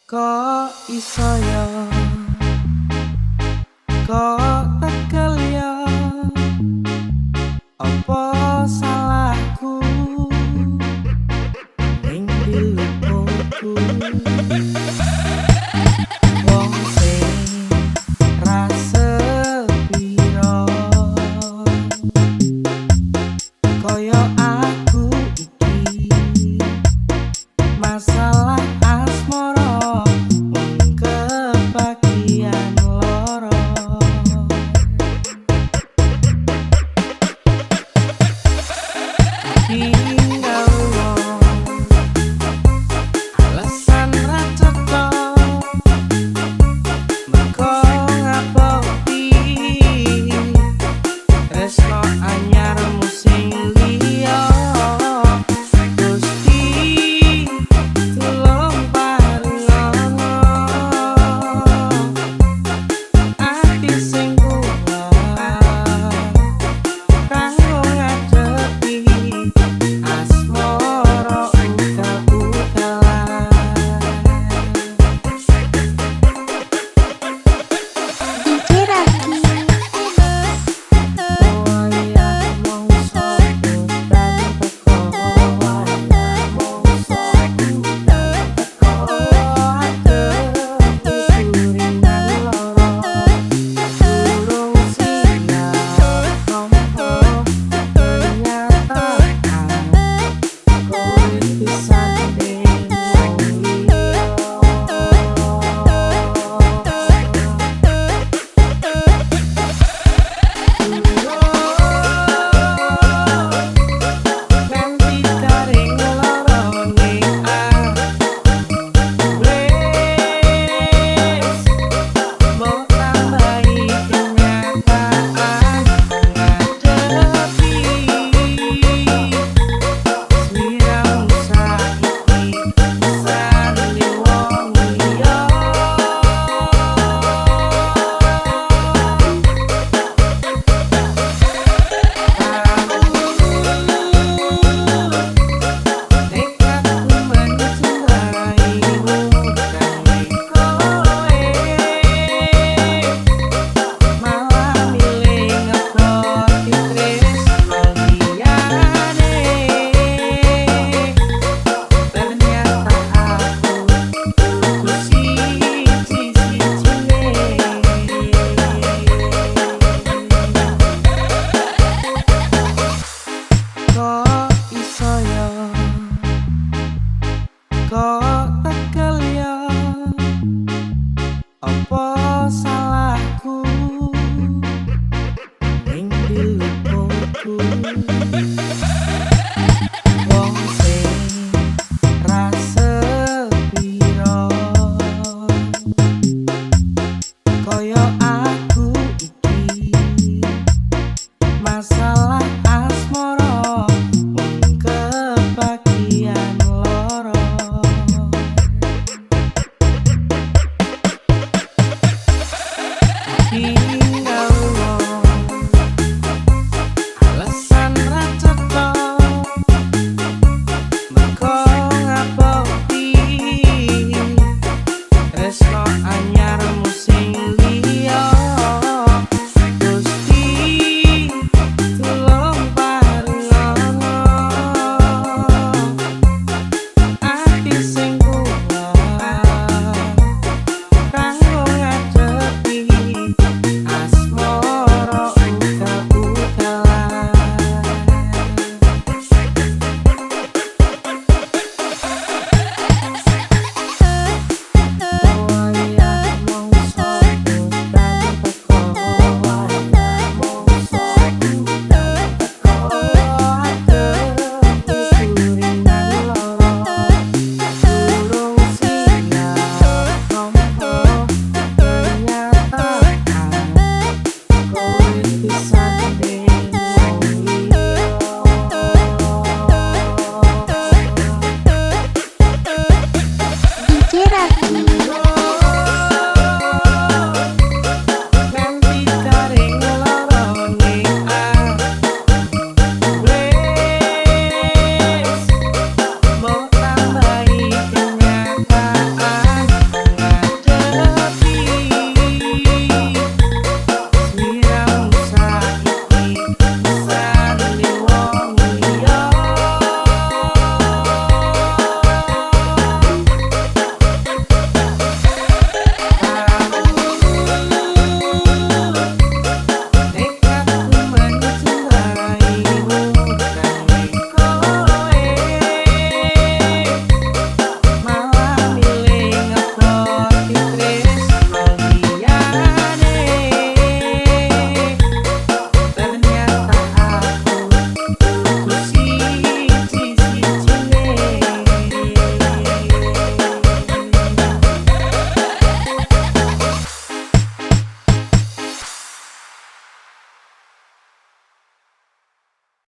Kok iso yo, kok tekel yo, apa salahku ning diluputku? Wong sing ra sepiro kaya aku iki, masalah asmara mung kebagian loro. Tinggal wong alasan ra cetha, mergo ngapoti tresno anyarmu sing liya. Gusti tulung paringono ati sing kuat kanggo ngadepi asmara ugal-ugalan. DJ Raki. Wayah mongso udan teko, wayah mongso udan teko, adep turingan loro, durung siap nampa kenyataan kowe disanding wong liya. Nganti garing lorone wis mbok tambahi kenyataan ngadepi sliramu saiki disanding wong liya. Tekadku mencintaimu kanggo kowe malah milih ngeboti tresno liyane. Ternyata aku kudu siji-sijine. Kok iso yo, kok tekel yo, apa salahku ning diluputku? Wong sing ra sepiro kaya aku iki, masalah asmara mung kebagian loro. Tinggal wong alasan ra cetha, mergo ngapoti tresno anyarmu sing liya. Gusti tulung paringono ati sing kuat kanggo ngadepi asmara ugal-ugalan. Wayah mongso udan teko, wayah mongso udan teko, adep turingan loro, durung siap nampa kenyataan kowe disanding wong liya. DJ Raki.